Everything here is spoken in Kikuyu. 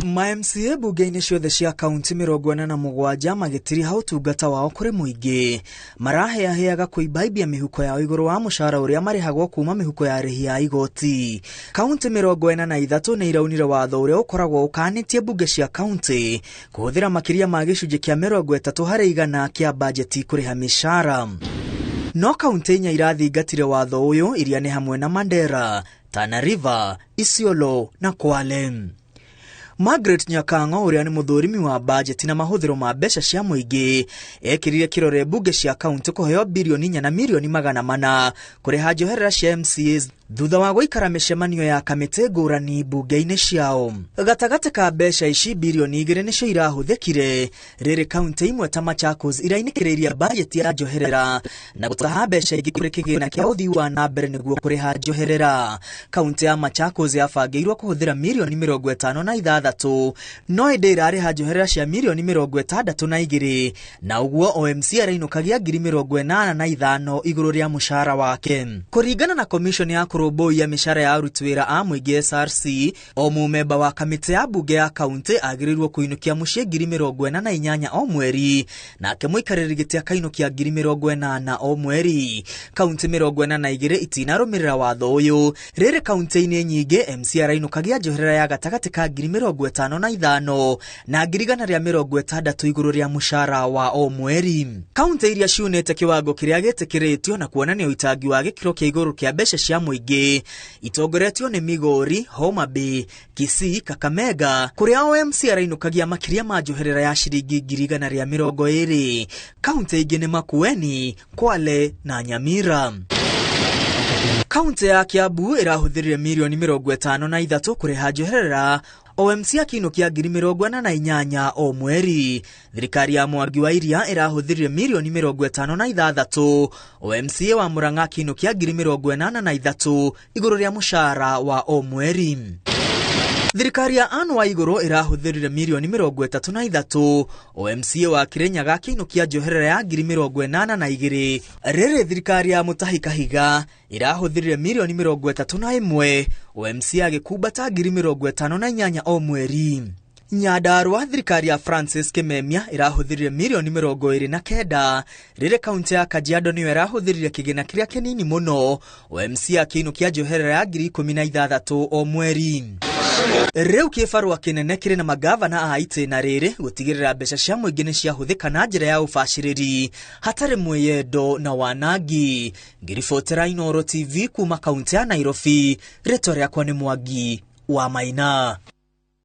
Ma MCA bunge-inĩ ciothe cia kaunti 47 magĩtiriha ũtungata wao kũrĩ mũingĩ, maraheaheaga kũimbaimbia mĩhuko yao igũrũ wa mũcara ũrĩa marĩhagwo kuma mĩhuko ya arĩhi a igoti. Kaunti 43 nĩ iraunire watho ũrĩa ũkoragwo ũkanĩtie mbunge cia kaunti kũhũthĩra makĩria ma gĩcunjĩ kĩa 30% kĩa bajeti kũrĩha mĩcara. No kaunti 4 irathingatire watho ũyũ iria nĩ hamwe na Mandera, Tana River, Isiolo na Kwale. Margaret Nyakang'o ũrĩa nĩ mũthũrimi wa bajeti na mahũthĩro ma mbeca cia mũingĩ ekĩrire kĩrore mbunge cia kaunti kũheo birioni 4 na mirioni 400 kũrĩha njoherera cia MCAs thutha wa gũikara mĩcemanio ya kamĩtĩ ngũrani mbunge-inĩ ciao. Gatagatĩ ka mbeca ici birioni 2 nĩcio irahũthĩkire rĩrĩ kaunti imwe ta Machakos irainĩkĩrĩirie bajeti ya njoherera na gũtaha mbeca ingĩ kũrĩ kĩgĩna kĩa ũthii wa na mbere nĩguo kũrĩha njoherera. Kaunti ya Machakos yabangĩirwo kũhũthĩra mirioni 56 no ĩndĩ ĩrarĩha njoherera cia mirioni 62 na ũguo OMC arainũkagia ngiri 85 igũrũ rĩa mũcara wake. Kũringana na commission ya kũrũmbũiya mĩcara ya aruti wĩra a mũingĩ SRC, o mũmemba wa kamĩtĩ ya mbunge ya kaunti agĩrĩirwo kũinũkia mũciĩ ngiri 48 o mweri, nake mũikarĩri gĩtĩ akainũkia ngiri 80 o mweri. Kaunti 42 itinarũmĩrĩra watho ũyũ. Rĩrĩ kaunti-inĩ nyingĩ MC arainũkagia njoherera ya gatagatĩ ka ngiri 55 na ngiri 160 igũrũ rĩa mũcara wa o mweri. Kaunti iria ciunĩte kĩwango kĩrĩa gĩtĩkĩrĩtio na kuonania ũitangi wa gĩkĩro kĩa igũrũ kĩa mbeca cia mũingĩ itongoretio nĩ Migori, Homa Bay, Kisii, Kakamega kũrĩa OMC arainũkagia makĩria ma njoherera ya ciringi ngiri 120. Kaunti ingĩ nĩ Makueni, Kwale na Nyamira. Kaunti ya Kiambu ĩrahũthĩrire mirioni 53 kũrĩha njoherera OMC akĩinũkia ngiri 48 o mweri. Thirikari ya Mwangi wa Iria ĩrahũthĩrire mirioni 56 OMC wa Murang'a akĩinũkia ngiri 83 igũrũ rĩa mũcara wa o mweri. Thirikari ya Anne Waigũrũ ĩrahũthĩrire mirioni 33 OMC wa Kirinyaga akĩinũkia njoherera ya ngiri 82. Rĩrĩ thirikari ya Mutahi Kahiga ĩrahũthĩrire mirioni 31 OMC agĩkumbata ngiri 58 o mweri. Nyandarua thirikari ya Francis Kimemia ĩrahũthĩrire mirioni 29. Rĩrĩ kaunti ya Kajiado nĩyo ĩrahũthĩrire kĩgĩna kĩrĩa kĩnini mũno OMC akĩinũkia njoherera ya ngiri 16 o mweri. Rĩu kĩbarũa kĩnene kĩrĩ na magavana a itĩna rĩrĩ gũtigĩrĩra mbeca cia mũingĩ nĩ ciahũthĩka na njĩra ya ũbacĩrĩri hatarĩ mwĩyendo na wanangi. Ngĩribotera Inooro TV kuma kaunti ya Nairobi, rĩtwa rĩakwa nĩ Mwangi wa Maina.